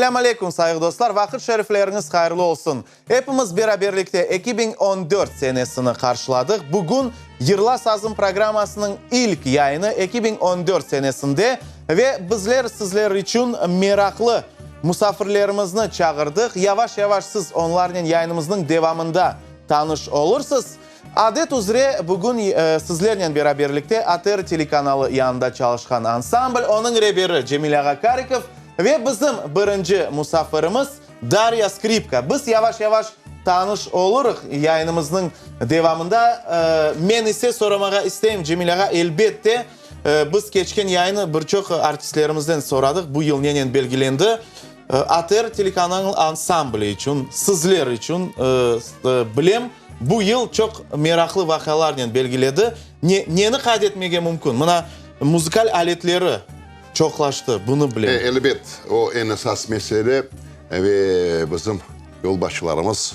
Selâm aleyküm, sayğı dostlar, vaqıt şerifleriñiz hayırlı olsun. Epimiz beraberlikte 2014 senesini qarşıladıq. Bugün Yırla sazım programmasınıñ ilk yayını 2014 senesinde ve bizler sizler içün meraqlı musafirlerimizni çağırdıq. Yavaş-yavaş siz onlarnen yayınımıznıñ devamında tanış olursız. Adet üzre bugün sizlernen beraberlikte ATR telekanalı yanında çalışqan ansambl, onıñ reberi Cemil ağa Karikov ve bizim birinci musafirimiz Darya Skripka. Biz yavaş-yavaş tanış olurıq yayınımıznıñ devamında. Men ise soramağa isteyim, Cemil ağa, elbette, biz keçken yayını bir çoq artistlerimizden soradıq, bu yıl nenen belgilendi? ATR telekanalıñ ansambli içün, sizler içün, bilem, bu yıl çoq meraqlı vaqialarnen belgiledi. Ne, neni qayd etmege mümkün? Mına, muzıkal aletleri çoqlaştı, bunı bilem. Elbet, o eñ esas mesele ve bizim yolbaşçılarımız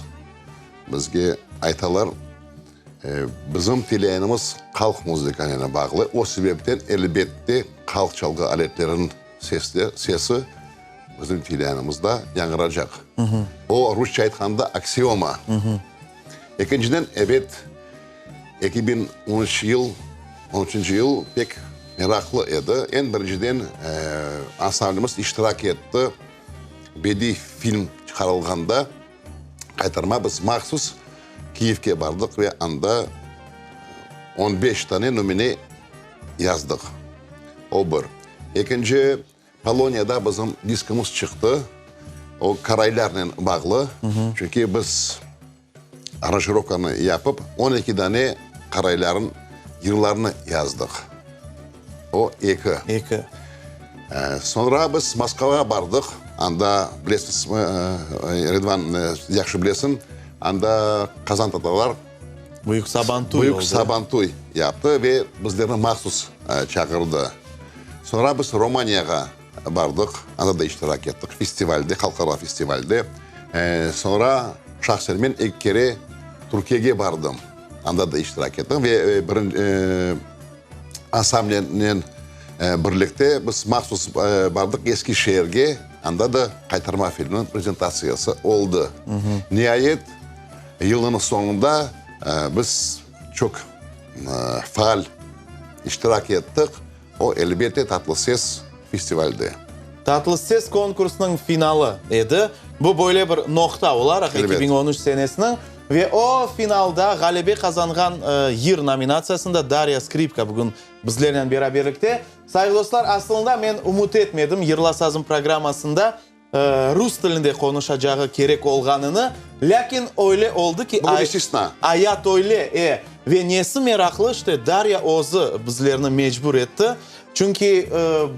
bizge aytalar, bizim teleyayınımız halq muzıkanen bağlı, o sebepten, elbette, halq çalğı aletleriniñ sesi bizim teleyanımızda yañğıracaq. O, rusça aytqanda, aksioma. Ekinciden, ebet, 2013 yıl, on üçünci yıl pek meraqlı edi. Eñ birinciden, ansamblimiz iştirak etti bediy film çıqarılğanda, Qaytarma, biz mahsus Kiyevge bardıq ve anda on beş tane nümüne yazdıq. O bir. Ekinci, Poloniyada bizim diskimiz çıqtı. O qaraylarnen bağlı. Çünki biz aranjirovkanı yapıp, 12 dane qarayların yırlarını yazdıq. O eki. Eki. Soñra biz Moskvağa bardıq. Anda, bilesizmi, Ridvan, yahşı bilesiñ, anda qazan tatarlar Büyük Sabantuy Büyük Sabantuy yaptı ve bizlerni mahsus çağırdı. Soñra biz Romaniyağa bardıq, anda da iştirak ettik festivalde, halqara festivalde. Soñra şahsen men eki kere Türkiyege bardım, anda da iştirak ettim ve Ansamblnen birlikte biz mahsus bardıq Eski şeerge, anda da Qaytarma filminiñ prezentatsiyası oldı. Niayet, yılnıñ soñunda biz çoq faal iştirak ettik, o, elbette, Tatlı ses festivalde. Tatlı ses konkursınıñ finalı edi. Bu böyle bir noqta olaraq 2013 senesiniñ. Ve o, finalda ğalebe qazanğan yır nominatsiyasında Darya Skripka bugün bizlernen beraberlikte. Sayğılı dostlar, asılında men ümüt etmedim Yırla sazım programmasında rus tilinde qonuşacağı kerek olğanını, lâkin öyle oldı ki, Bugün istisna. Ayat öyle, e. Ve nesi meraqlı, işte, Darya özü bizlerni mecbur etti. Çünki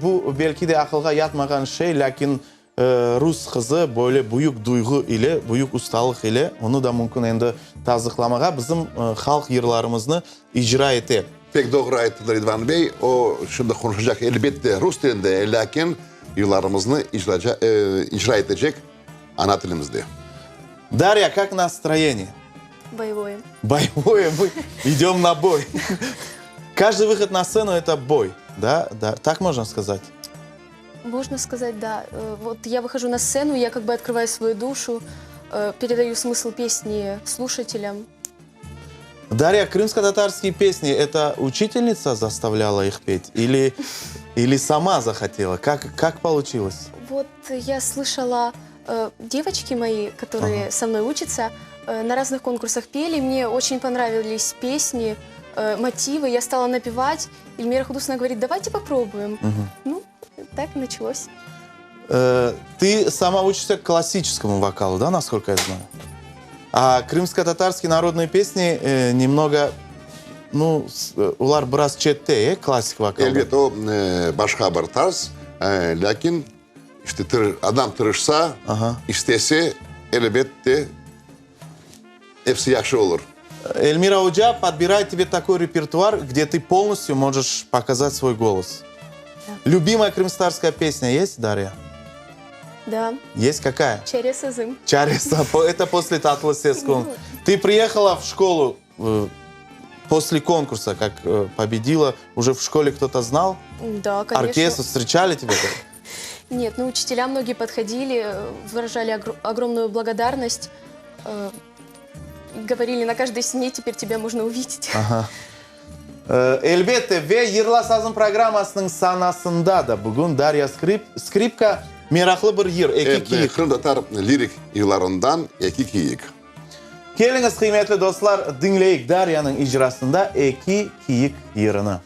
bu belki de aqılğa yatmağan şey, lâkin Rus qızı böyle büyük duyğu ile, büyük ustalıq ile, onı da mümkün endi tasdıqlamağa, bizim halq yırlarımıznı icra ete. Pek doğru ayttı Ridvan bey. O, şimdi qonuşacaq, elbette, rus tilinde, lâkin yırlarımıznı icra etecek ana tilimizde. Darya, kak nastroyeniye? Boyevoye. Boyevoye, mı idem na boy. Каждый выход на сцену, это бой, да? Так можно сказать? Можно сказать, да. Вот я выхожу на сцену, я как бы открываю свою душу, передаю смысл песни слушателям. Дарья, крымско-татарские песни, это учительница заставляла их петь или, или сама захотела? Как, как получилось? Вот я слышала, девочки мои, которые ага. со мной учатся, на разных конкурсах пели. Мне очень понравились песни, мотивы. Я стала напевать. Эльмира Худусовна говорит, давайте попробуем. Угу. Ну, так и началось. Ты сама учишься классическому вокалу, да, насколько я знаю? А крымско-татарские народные песни немного, ну, olar biraz çette, e, klassik vokalda. Elbet, o başqa bir tarz, lâkin işte adam tırışsa, istese, elbette, episi yahşı olur. Эльмира oca подбирает тебе такой репертуар, где ты полностью можешь показать свой голос. Да. Любимая крымскотатарская песня есть, Дарья? Да. Есть какая? Çare sazım. Çare Это после Tatlı ses. Ты приехала в школу после конкурса, как победила, уже в школе кто-то знал? Да, конечно. Оркестр встречали тебя? Нет, ну учителя многие подходили, э, выражали огр- огромную благодарность, э, говорили, на каждой стене теперь тебя можно увидеть. E, Elbette, ve Yırla sazım programmasınıñ sanasında da bugün Darya Skrip, Skripka meraqlı bir yır, Eki Evet, kiyik. Qırımtatar lirik yırlarından Eki kiyik. Keliñiz, qıymetli dostlar, diñleyik Daryanıñ icrasında Eki kiyik yırını.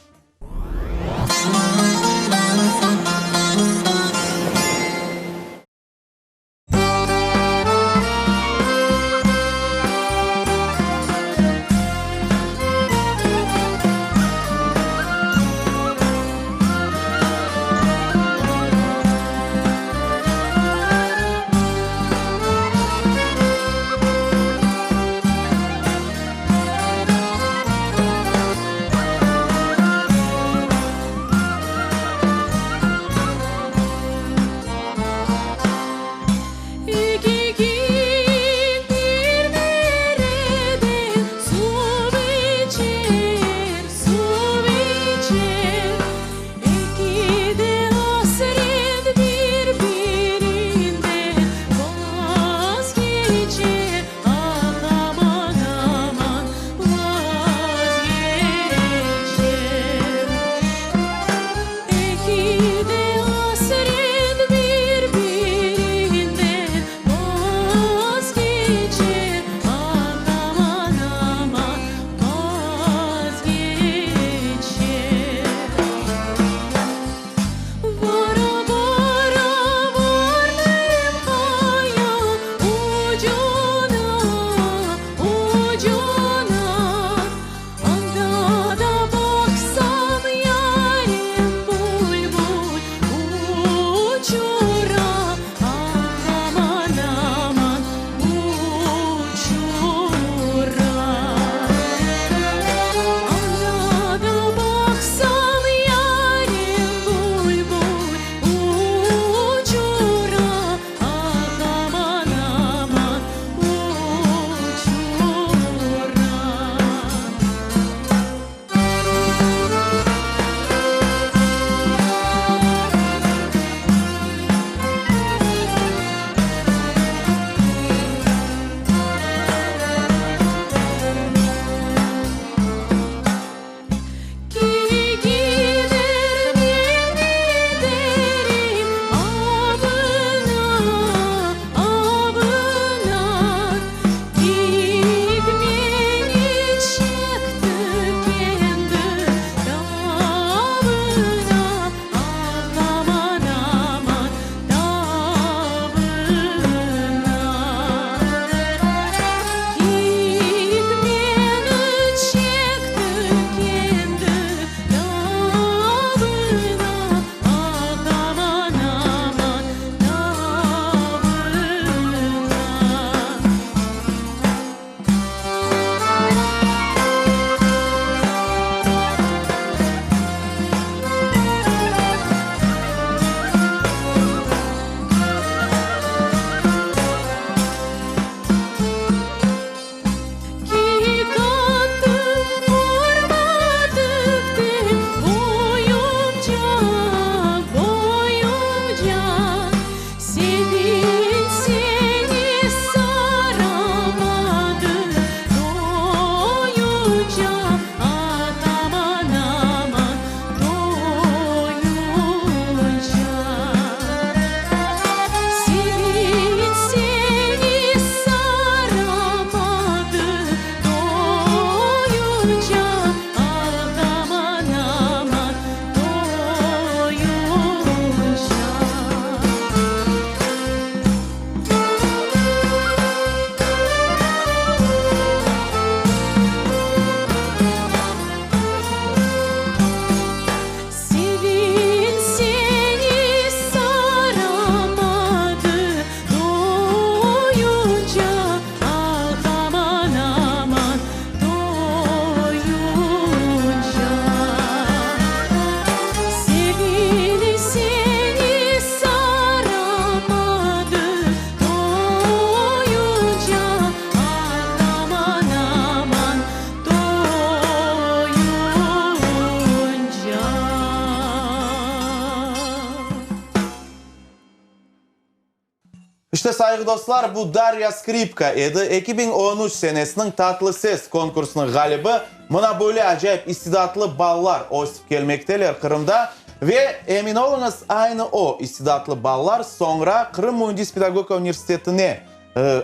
İşte, sayğı dostlar, bu Darya Skripka edi, 2013 senesiniñ Tatlı ses konkursınıñ ğalibi. Mına böyle acayip istidatlı ballar ösip kelmekteler Qırımda. Ve, emin oluñız, aynı o istidatlı ballar soñra Qırım müendis-pedagogika universitetine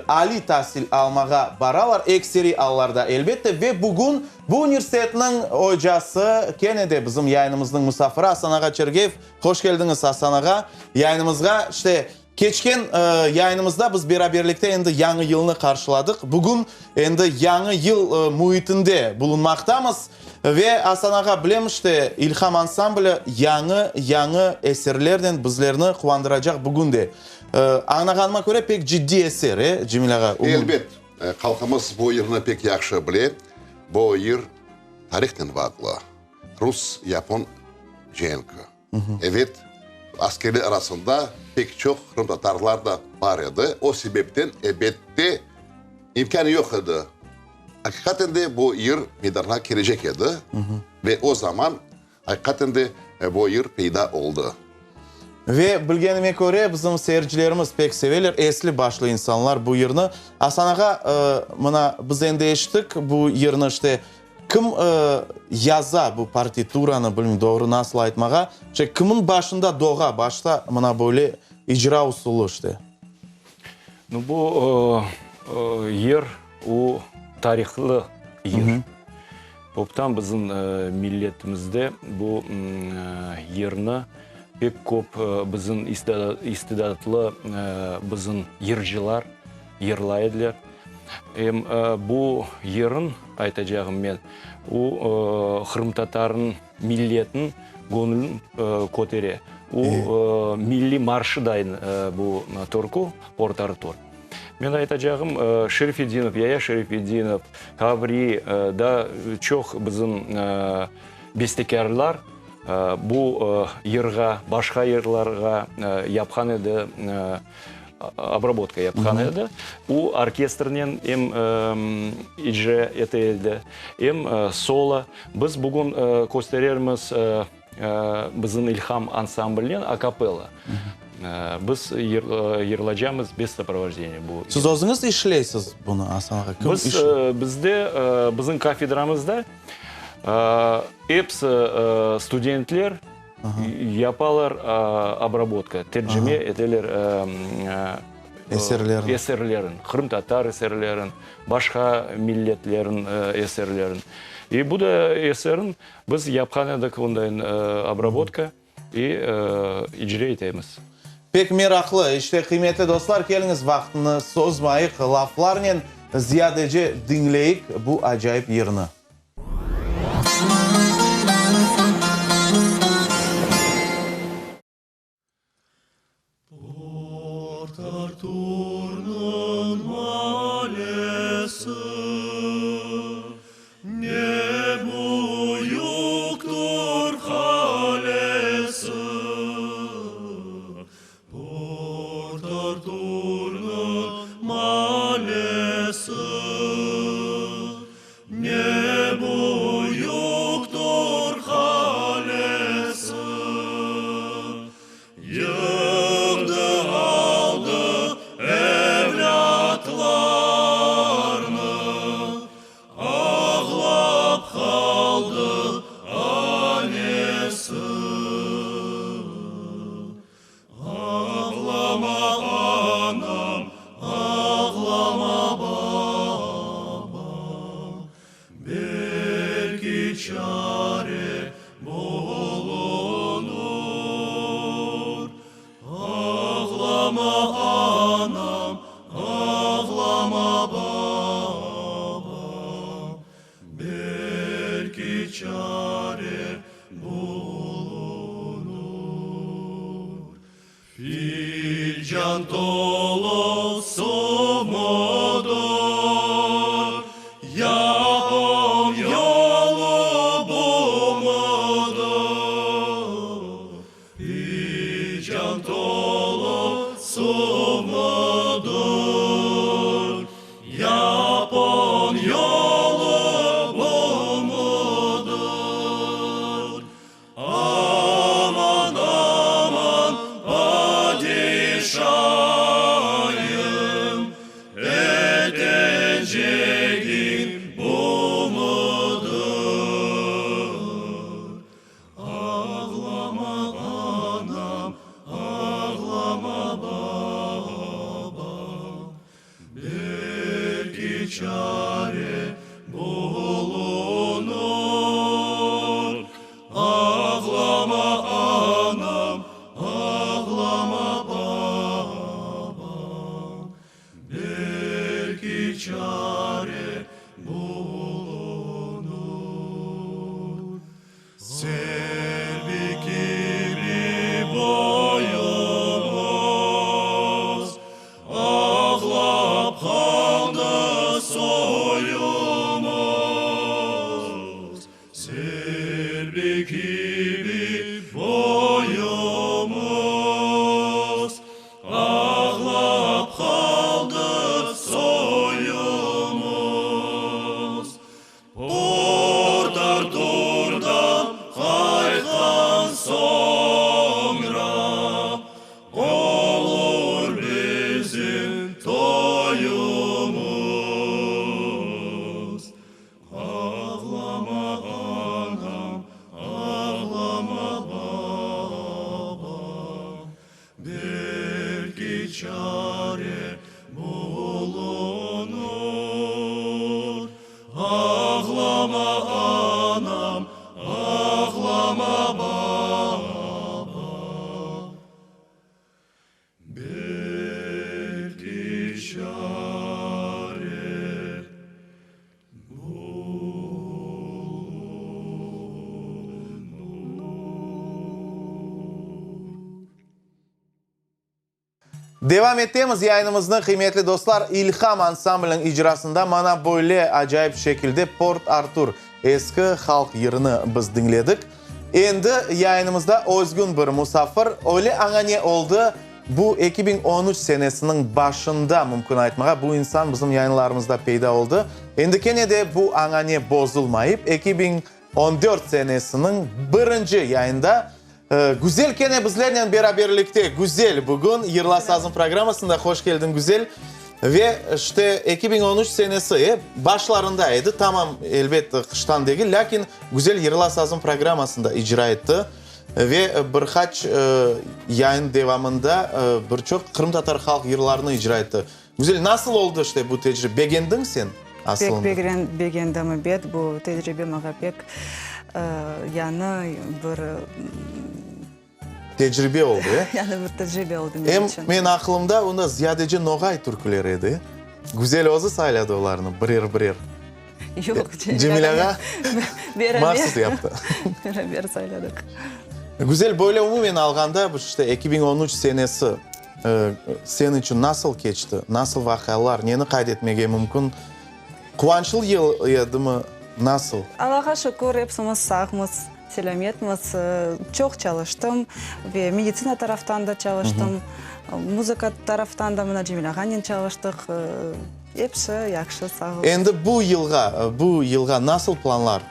aliy tasil almağa baralar, ekseriy allarda, elbette. Ve bugün bu universitetniñ ocası, kene de bizim yayınımıznıñ musafiri Asan ağa Çergeyev. Hoş keldiñiz, Asan ağa, yayınımızğa. İşte, keçken yayınımızda biz beraberlikte endi Yañı yılnı qarşıladıq. Bugün endi Yañı yıl müitinde bulunmaqtamız. Ve, Asan ağa, bilem, işte, İlham ansambli yañı, yañı eserlernen bizlerni quvandıracaq bugün de. Añlağanıma köre, pek ciddiy eser, e, Cemil ağa? Elbet, halqımız bu yırnı pek yahşı bile. Bu yır tarihnen bağlı, rus-yapon cenki. Evet, askerler arasında pek çoq qırımtatarlar da bar edi. O sebepten, elbette, imkânı yoq edi. Aqiqaten de bu yır meydanğa kelecek edi ve o zaman Aqiqaten de bu yır peyda oldı. Ve bilgenime köre, bizim seyircilerimiz pek seveler, esli-başlı insanlar bu yırnı. Asan ağa, mına, biz endi eşittik bu yırnı, işte, kim yaza bu partituranı, bilmeyim, doğru nasıl aytmağa, işte, kimin başında doğa başta mına böyle icra usulı, işte? Nu, bu yır, o tarihlı yır. Toptan bizim milletimizde bu yırnı pek köp bizim istidatlı bizim yırcılar yırlay ediler. Em bu yırın, aytacağım men, o qırımtatarnıñ milletiniñ göñlün kötere. O milliy marşı dayın bu türkü, Port-Artur. Men aytacağım, Şerfedinov, Yaya Şerfedinov, Kavri, daa çoq bizim bestekârlar bu yırğa, başqa yırlarğa yapqan edi, obrabotka yapqan edi. O orkestrnen em icra ete edi, em solo. Biz bugün kösterermiz Bizim İlham ansamblnen a kapella. Biz yırlacamız bez soprovojdeniya bu. Siz özüñiz işleysiz bunı, Asan ağa? Kim Biz, bizde, bizim kafedramızda episi studentler yapalar obrabotka, tercime eteler Eserlerin. Eserlerin, qırımtatar eserlerin, başqa milletlerin eserlerin. İ bu da eserin Biz yapqan edik ondayın obrabotka i icra etemiz. Pek meraqlı. İşte, qıymetli dostlar, keliñiz, vaqtını sozmayıq laflarnen, ziyadece diñleyik bu acayip yırnı. Port-Arturnıñ maalesi Ne büyüktir qalesi. Port-Arturnıñ maalesi Ne büyüktir qalesi. Yığdı, aldı evlâtlarnı, Ağlap qaldı anesi. Ağlama, anam, ağlama, babam, Belki çare bulunur. Ağlama, anam, ağlama, babam, Belki çare bulunur. Filcan tolu suv mudır, Yapon yolu bu mudır? Filcan tolu suv mudır, Yapon yolu bu mudır? Aman, aman, padişayım. çare bulunur. Ağlama anam, ağlama babam, Belki çare bulunur. Selbi kibi boyumız, Ağlap qaldı soyumız. Selbi kibi boyumız, Ağlap qaldı soyumız. Port-Arturdan qaytqan soñra, Olur bizim toyumız. Ağlama anam, ağlama babam, Belki çare bulunur. Ağlama anam, ağlama babam, Belki çare Devam etemiz yayınımıznı, qıymetli dostlar, İlham ansambliniñ icrasında mana böyle acayip şekilde Port Artur eski halq yırını biz diñledik. Endi yayınımızda özgün bir musafir, öyle añane oldı, bu 2013 senesiniñ başında, mümkün aytmağa, bu insan bizim yayınlarımızda peyda oldı. Endi kene de bu añane bozulmayıp, 2014 senesiniñ birinci yayında Güzel kene bizlernen beraberlikte. Güzel bugün Yırla sazım programmasında. Hoş keldiñ, Güzel. Ve işte 2013 senesi, e, başlarında edi, tamam, elbet, qıştan degil, lâkin Güzel Yırla sazım programmasında icra etti. Ve bir qaç yayın devamında bir çoq qırımtatar halq yırlarını icra etti. Güzel, nasıl oldı işte bu tecribe? Begendiñ sen asılında? Pek begendim, ebet, bu tecribe maña pek yañı bir... Tecribe oldı, e? Yañı bir tecribe oldı menim içün. Em men aqılımda onda ziyadece noğay türküleri edi, e? Güzel özü sayladı olarnı birer-birer. Yoq, Cemil ağa mahsus yaptı. Beraber sayladıq. Güzel, böyle umumen alğanda, bu işte 2013 senesi sen içün nasıl keçti? Nasıl vaqialar, neni qayd etmege mümkün? Quvançlı yıl edimi, nasıl? Allağa şükür, epsimiz sağmız, selâmetmiz. Çoq çalıştım ve meditsina taraftan da çalıştım, muzıka taraftan da mına Cemil ağanen çalıştıq. Episi yahşı, sağ ol. Endi bu yılğa, bu yılğa nasıl planlar?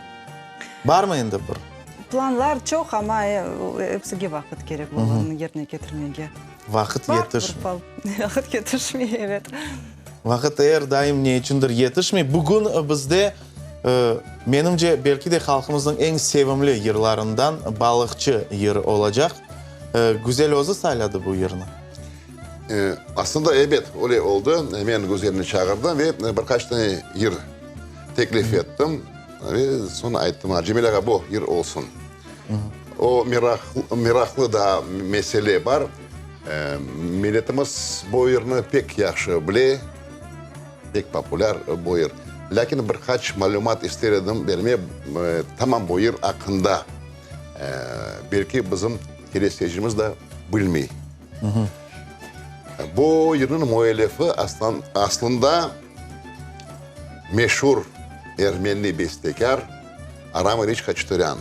Barmı endi bir? Planlar çoq, amma epsige vaqıt kerek olarnı yerine ketirmege. Vaqıt yetişmey. Vaqıt yetişmey, evet. Vaqıt er daim ne içündir yetişmey. Bugün bizde, menimce, belki de halqımıznıñ eñ sevimli yırlarından Balıqçı yırı olacaq. Güzel özü sayladı bu yırnı. Aslında, ebet, öyle oldı. Men Güzelni çağırdım ve bir qaç tane yır teklif ettim. Ve soñ ayttım, Cemil ağa, bu yır olsun. O meraqlı da mesele bar. Milletimiz bu yırnı pek yahşı bile, pek populâr bu yır. Lâkin bir qaç malümat ister edim berme tamam bu yır aqqında. Belki bizim teleseyircimiz de bilmey. Bu yırnıñ müellifi aslında meşur ermeni bestekâr Aram İliç Haçaturyan.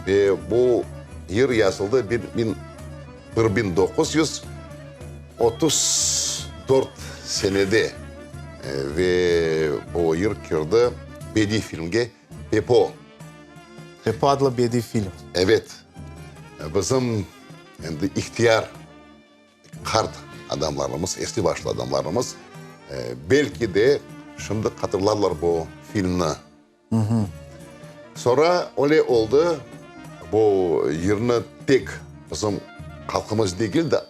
Ve bu yır yazıldı 1934 senede ve bu yır kirdi bediy filmge Pepo. Pepo adlı bediy film. Evet. Bizim endi ihtiyar, qart adamlarımız, esli-başlı adamlarımız, belki de, şimdi hatırlarlar bu filmni. Soñra öyle oldı, bu yırnı tek bizim halqımız degil de,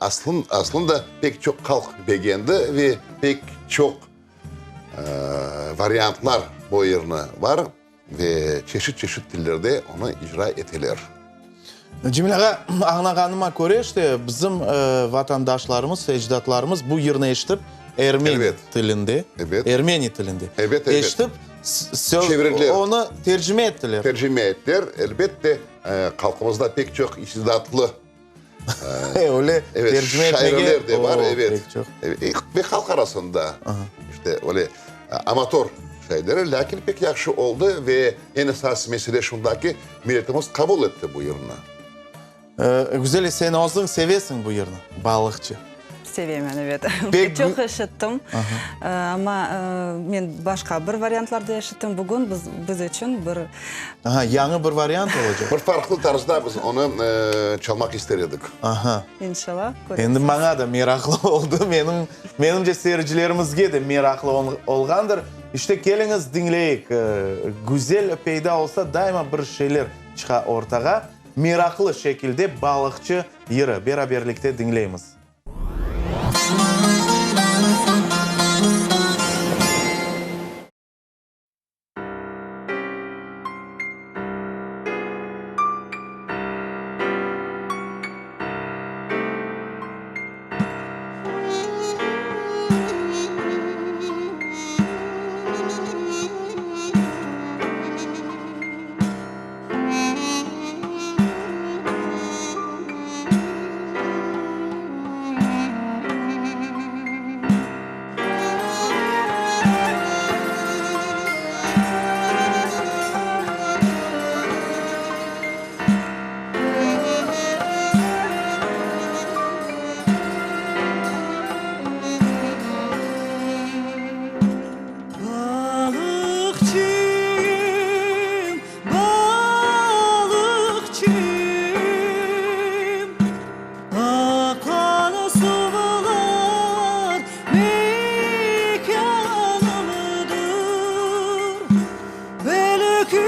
aslında pek çoq halq begendi ve pek çoq. Variantlar bu yırnı bar ve çeşit-çeşit tillerde onı icra eteler. Cemil ağa, añlağanıma köre, işte, bizim vatandaşlarımız, ecdatlarımız bu yırnı eşitip, ermeni tilinde, ermeni tilinde eşitip, söz, onı tercime ettiler. Tercime ettiler. Elbette, halqımızda pek çoq istidatlı Öyle tercime etmege. Şairler de bar, evet. Ve halq arasında, işte, öyle amatör şairler, lâkin pek yahşı oldı ve eñ esas mesele şunda ki, milletimiz qabul etti bu yırnı. Güzel, sen özüñ sevesiñ bu yırnı, Balıqçı. Sevemen, evet. Çoq eşittim, amma men başqa bir variantlarda eşittim. Bugün biz içün bir... Aha, yañı bir variant olacaq. Bir farqlı tarzda biz onı çalmaq ister edik. Aha. İnşallah, körersiz. Endi maña da meraqlı oldı, menim, menimce, seyircilerimizge de meraqlı olğandır. İşte, keliñiz, diñleyik. Güzel peyda olsa, daima bir şeyler çıqa ortağa. Meraqlı şekilde Balıqçı yırı beraberlikte diñleymiz. Balıqçıyım, balıqçıyım, Aqan suvlar mekânımdır. Belki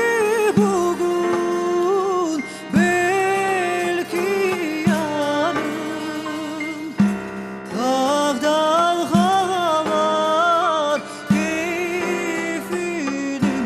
bugün, belki yarın Dağ dalğalar keyfinimdir.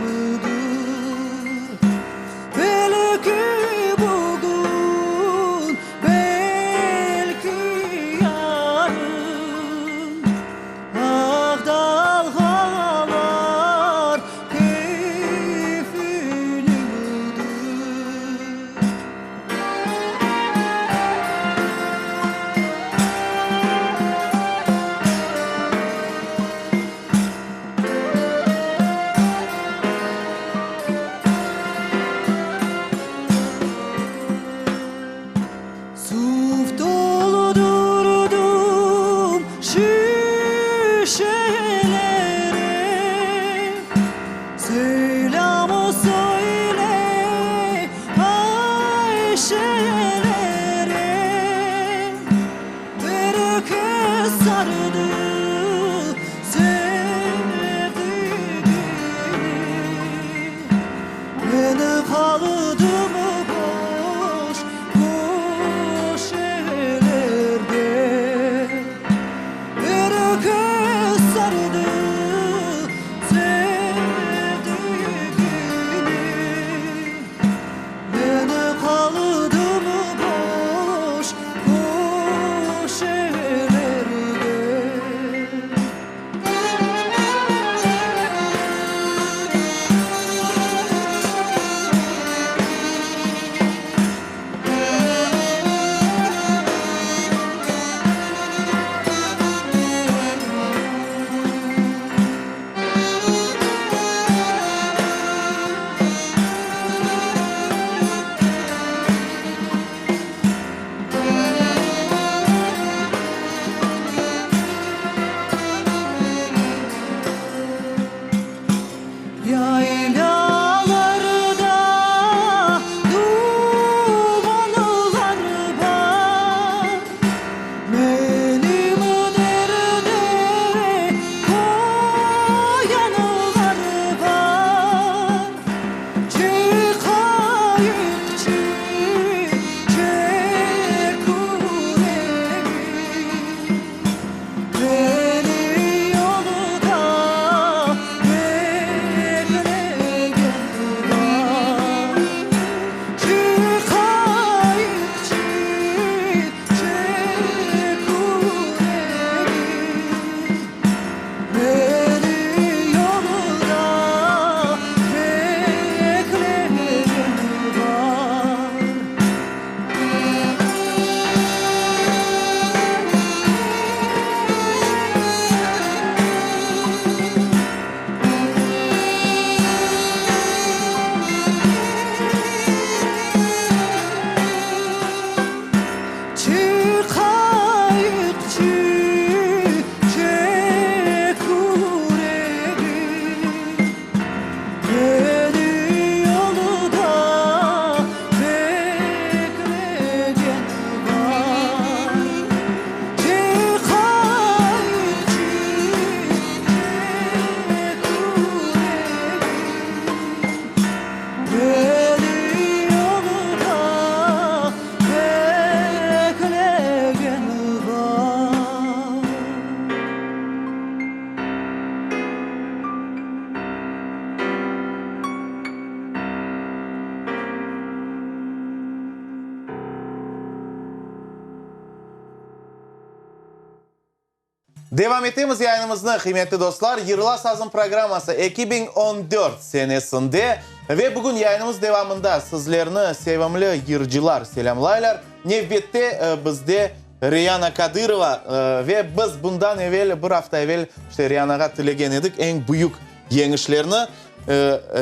Devam etemiz yayınımıznı, qıymetli dostlar, Yırla sazım programması 2014 senesinde ve bugün yayınımız devamında sizlerni sevimli yırcılar selâmlaylar. Nevbette bizde Reyana Kadırova ve biz bundan evel, bir afta evel, işte, Reyanağa tilegen edik eñ büyük yeñişlerni.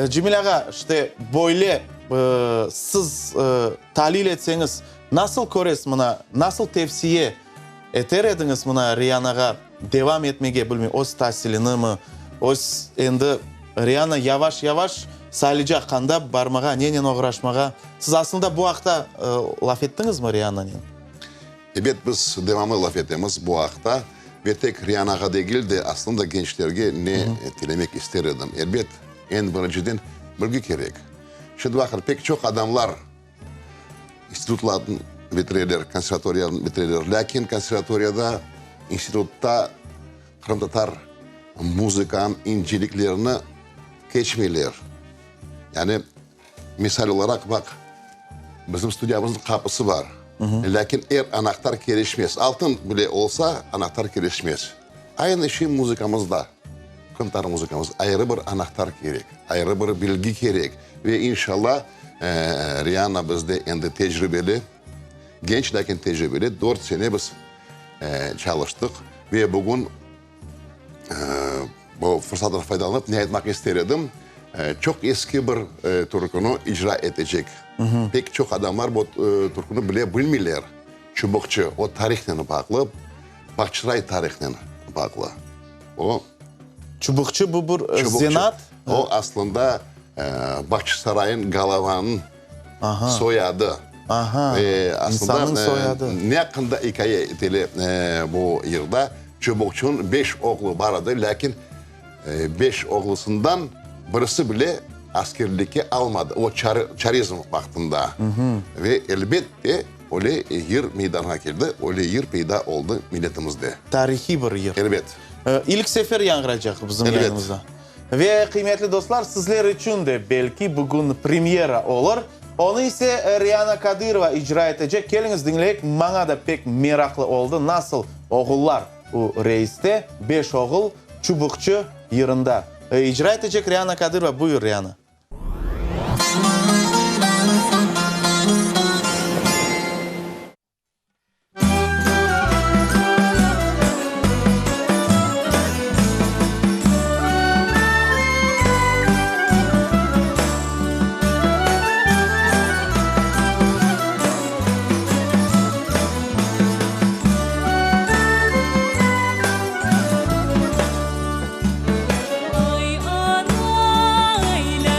Cemil ağa, işte, böyle siz talil etseñiz, nasıl köresiz mına, nasıl tevsiye Eter ediñiz mına Rianağa devam etmege, bilmeyim, öz tasilinimi, öz, endi Riana yavaş-yavaş saylıcaq, qanda barmağa, nenen oğraşmağa. Siz aslında bu aqta laf ettiñizmi Riananen? Ebet, biz devamlı laf etemiz bu aqta ve tek Rianağa degil de, aslında gençlerge ne tilemek ister edim. Elbet, eñ birinciden bilgi kerek. Şimdi baqın, pek çoq adamlar İnstitutlarnı bitireler, konservatoriyanı bitireler. Lâkin konservatoriyada, institutta qırımtatar muzıkanıñ inceliklerini keçmeyler. Yani, misal olaraq, baq, bizim studiyamıznıñ qapısı bar, lâkin er anahtar kelişmez. Altın bile olsa, anahtar kelişmez. Aynı şey muzıkamızda, qırımtatar muzıkamızda ayrı bir anahtar kerek, ayrı bir bilgi kerek. Ve inşallah, Riana bizde endi tecribeli, genç, lâkin tecribeli, dört sene biz çalıştıq. Ve bugün bu fırsattan faydalanıp ne aytmaq ister edim, çoq eski bir türküni icra etecek. Pek çoq adamlar bu türküni bile bilmeyler. Çubuqçı, o tarihnen bağlı, Bağçasaray tarihnen bağlı. O. Çubuqçı bu bir zenaat? O aslında Bağçasaray'ın golovanıñ soyadı. Aha, insannıñ soyadı. Ne aqqında ikâye etile bu yırda? Çubuqçınıñ beş oğlu bar edi, lâkin beş oğlusından birisi bile askerlikke almadı, o çarizm vaqtında. Ve elbette, Öyle yır meydanğa keldi, öyle yır peyda oldı milletimizde. Tarihiy bir yır. Elbet. İlk sefer yañğıraycaq bizim yayınımızda. Elbet. Ve, qıymetli dostlar, sizler içün de belki bugün premyera olur. Onı ise Riana Kadırova icra etecek. Keliñiz diñleyik, maña da pek meraqlı oldı, nasıl oğullar u reiste, beş oğul, Çubuqçı yırında icra etecek Riana Kadırova. Buyur, Riana. Ay, ana, eyler.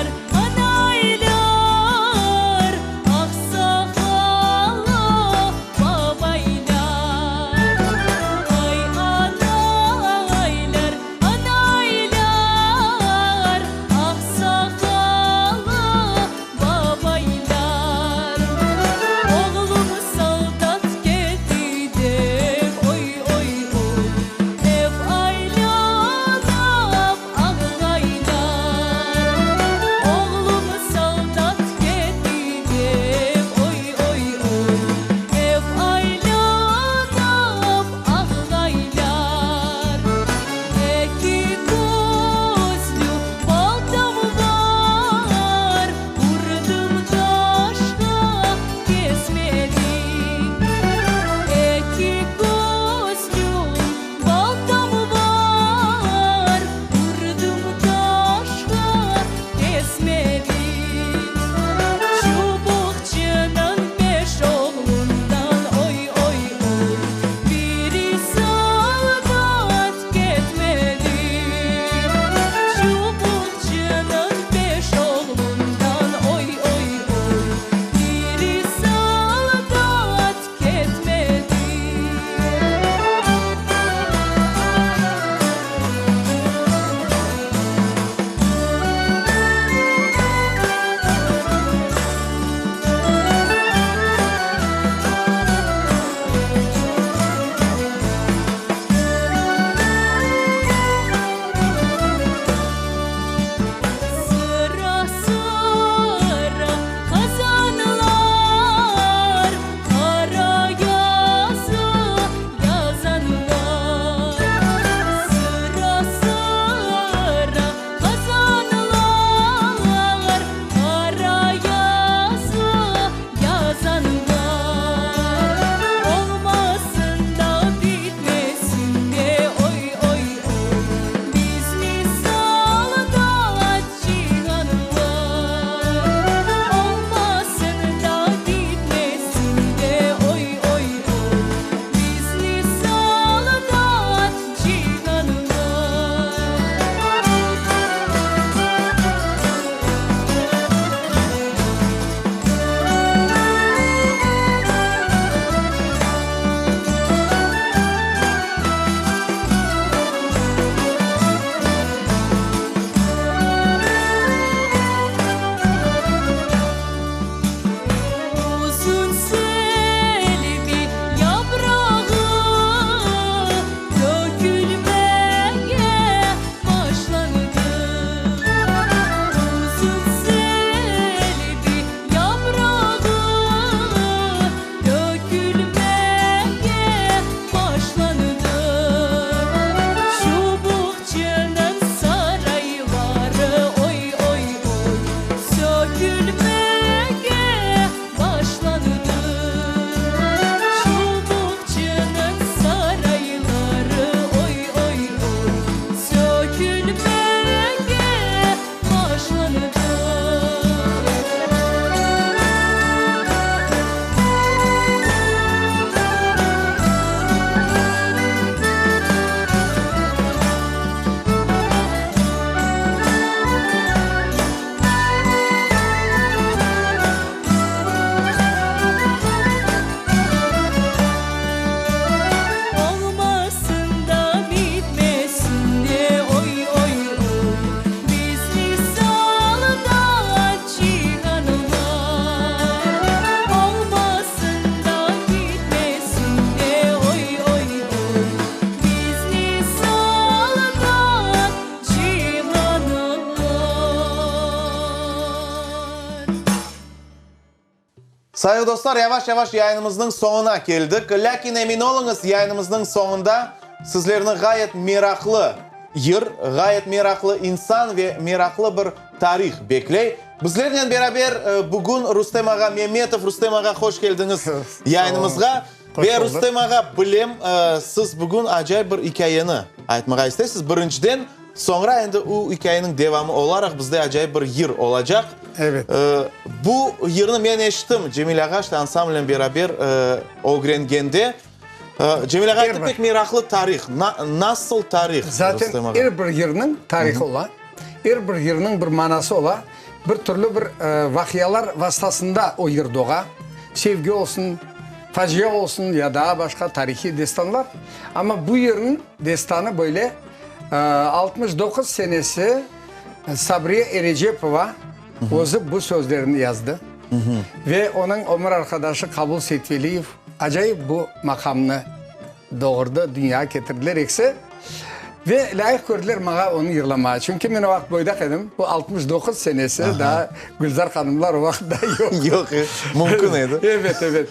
Sayğı dostlar, yavaş-yavaş yayınımıznıñ soñuna keldik. Lâkin emin oluñız, yayınımıznıñ soñunda sizlerni ğayet meraqlı yır, ğayet meraqlı insan ve meraqlı bir tarih bekley. Bizlernen beraber bugün Rustem ağa Memetov. Rustem ağa, hoş keldiñiz yayınımızğa. Ve Rustem ağa, bilem, siz bugün acayip bir ikâyeni aytmağa isteysiz. Birinciden, Soñra endi u ikâyeniñ devamı olaraq bizde acayip bir yır olacaq. Evet. Bu yırnı men eşittim, Cemil ağa işte ansamblnen beraber ögrengende. Cemil ağa ayttı, pek meraqlı tarih. Nasıl tarih, Zaten er bir yırnıñ tarihı ola, er bir yırnıñ bir manası ola, bir türlü bir vaqialar vastasında o yır doğa, sevgi olsun, facia olsun ya daa başqa tarihiy destanlar. Amma bu yırnıñ destanı böyle. 69 senesi Sabriye Erecepova özü bu sözlerni yazdı ve onıñ ömür arqadaşı Qabul Seytveliyev acayip bu maqamnı doğurdı, dünyağa ketirdiler ekisi ve lâyıq kördiler maña onı yırlamağa. Çünki men o vaqıt boydaq edim, bu 69 senesi, daa Gülzar hanımlar o vaqıt daa yoq. Yoq, mümkün edi. Evet, evet.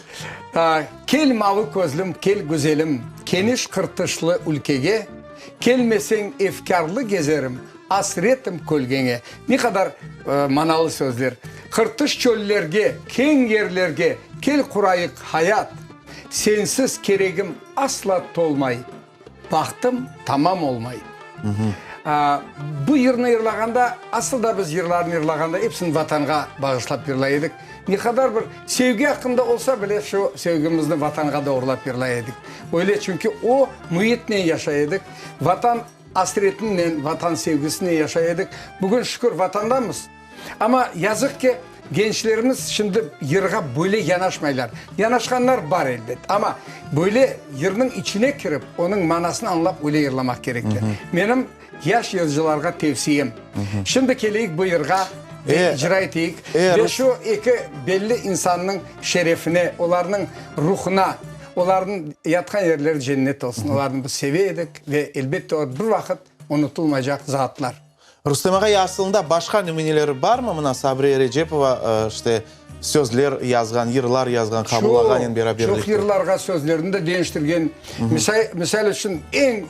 Kel, mavı közlüm, kel, güzelim, keniş qırtışlı ülkege, Kelmeseñ efkârlı gezerim, asretim kölgeñe. Ne qadar manalı sözler. Qırtış çöllerge, keñ yerlerge, kel qurayıq hayat. Sensiz keregim asla tolmay, bahtım tamam olmay. Bu yırnı yırlağanda, asıl da biz yırlarnı yırlağanda episini Vatanğa bağışlap yırlay edik. Ne qadar bir sevgi aqqında olsa bile, şu sevgimizni Vatanğa doğrulap yırlay edik. Öyle, çünki o müitnen yaşay edik, Vatan asretinen, Vatan sevgisinen yaşay edik. Bugün, şükür, Vatandamız. Amma yazıq ki, gençlerimiz şimdi yırğa böyle yanaşmaylar. Yanaşqanlar bar, elbet, amma böyle yırnıñ içine kirip, onıñ manasını añlap öyle yırlamaq kerekler. Menim yaş yırcılarğa tevsiyem, şimdi keleyik bu yırğa ve icra eteyik ve şu eki belli insannıñ şerefine, olarnıñ ruhuna, olarnıñ yatqan yerleri cennet olsun, olarnı biz seve edik ve elbette olar bir vaqıt unutılmaycaq zatlar. Rustem ağa, ya asılında başqa nümüneleri barmı, mına Sabriye Recepova, işte, sözler yazğan, yırlar yazğan Qabul ağanen beraberlikte? Çoq yırlarğa sözlerini de deñiştirgen. Misal içün, eñ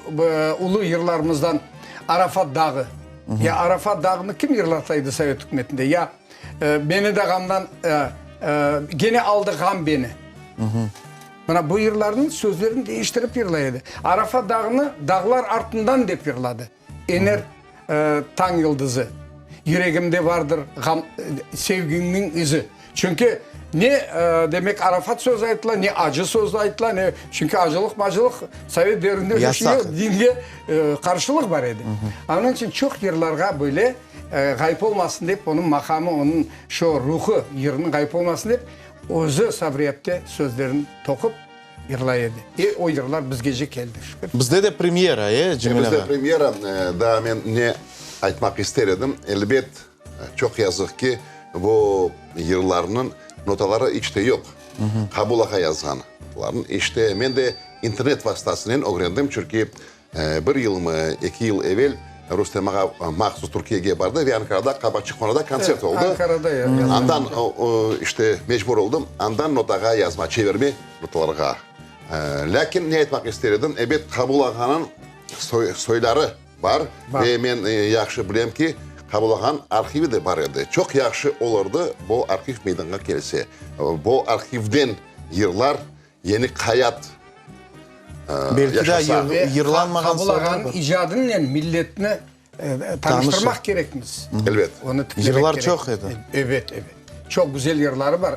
ulu yırlarımızdan Arafat dağı. Ya Arafat dağını kim yırlataydı Sovet ükümetinde? Ya Beni de ğamdan, Gene aldı ğam beni. Mına bu yırlarnıñ sözlerini deñiştirip yırlay edi. Arafat dağını Dağlar artından dep yırladı. Ener tañ yıldızı. Yüregimde vardır ğam, sevgiñniñ izi. Çünki ne, demek, Arafat sözü aytıla, ne acı sözü aytıla, ne, çünki acılıq-macılıq sovet devrinde öyle şey yoq, dinge qarşılıq bar edi. Onıñ içün çoq yırlarğa böyle ğayıp olmasın dep, onıñ maqamı, onıñ şu ruhı yırnıñ ğayıp olmasın dep, özü Sabriye apte sözlerini toqup, Yırlay edi. E, o yırlar bizgece keldi, şükür. Bizde de premyera, e, Cemil ağa? Bizde premyera, daa men ne aytmaq ister edim, elbet, çoq yazıq ki, bu yırlarnıñ notaları iç te yoq. Qabul ağa yazğanlarnıñ işte men de internet vastasınen ögrendim, çünki Bir yılmı, eki yıl evel Rustem ağa mahsus Türkiyege bardı ve Ankarada Qabaçıqhanada kontsert oldı. Ankarada yazdı. Andan, işte, mecbur oldım, andan notağa yazma, çevirme notalarğa. Lâkin ne aytmaq ister edim, ebet, Qabul ağanıñ soyları bar ve men yahşı bilem ki, Qabul ağanıñ arhivi de bar edi. Çoq yahşı olurdı bu arhiv meydanğa kelse. Bu arhivden yırlar Yeni hayat Belki de yırlanmağan Qabul ağanıñ icadınen milletni tanıştırmaq kerekmiz. Elbet. Onı tiklemek kerek. Yırlar çoq edi. Evet, evet. Çoq güzel yırları bar.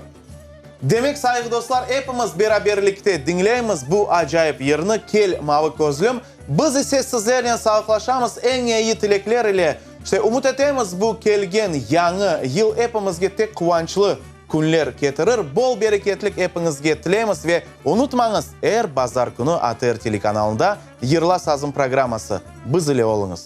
Demek, sayğı dostlar, epimiz beraberlikte diñleymiz bu acayip yırnı, Kel, mavı közlüm. Biz ise sizlernen sağlıqlaşamız, eñ eyi tilekler ile. İşte, ümüt etemiz, bu kelgen yañı yıl epimizge tek quvançlı künler ketirir. Bol bereketlik epiñizge tileymiz ve unutmañız, er bazar künü ATR telekanalında Yırla sazım programması. Biz ile oluñız.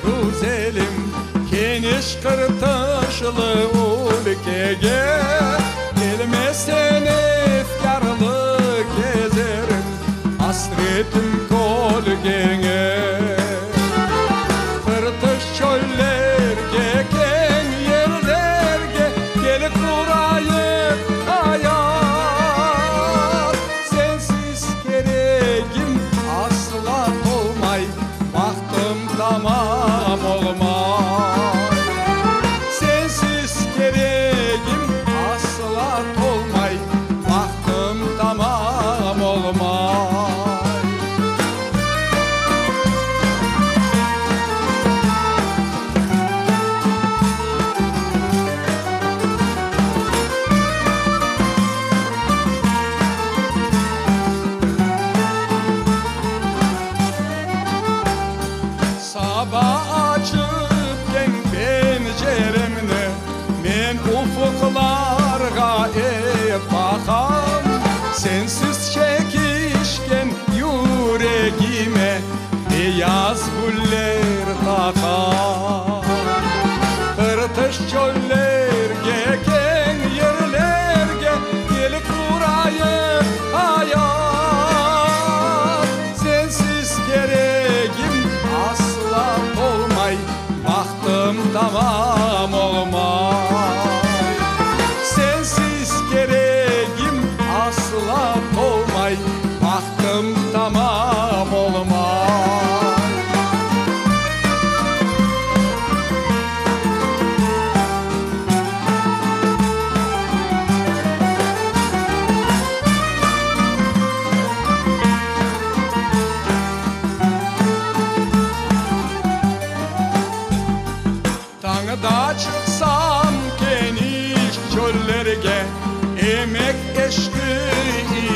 güzelim, Keniş qırtışlı ülkege. Kelmeseñ efkârlı kezerim, Asretim kölgeñe. Qırtış çöllerge, keñ yerlerge, Kel qurayıq ayat. Sensiz keregim asla tolmay, Bahtım tamam olmay. Sensiz keregim asla tolmay, Bahtım tamam olmay. Saba açıp keñ penceremni, Men ufuqlarğa ep baqam. Sensiz çekişken yüregime Beyaz güller taqam. Qırtış çöllerge, keñ yerlerge Kel qurayıq ayat. Sensiz keregim asla tolmay, Bahtım tamam olmay. Sensiz keregim asla tolmay, Bahtım tamam olmay. Tañda çıqsam keniş çöllerge, Emek eşqı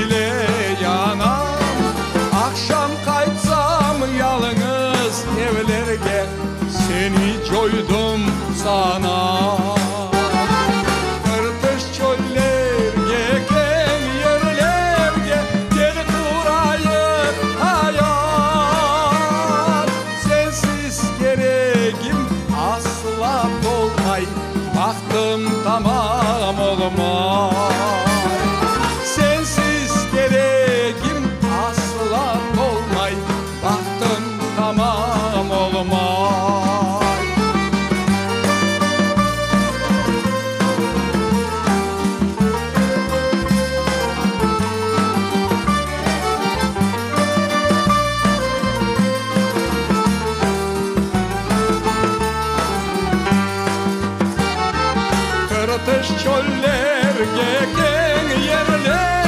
ile yanam. Aqşam qaytsam yalıñız evlerge, Seni coydım sanam. Qırtış çöllerge, keñ yerlerge, Kel qurayıq ayat. Sensiz keregim asla tolmay, Bahtım tamam olmay. Sensiz keregim asla tolmay, Bahtım tamam olmay. Qırtış çöllerge, keñ yerlerge.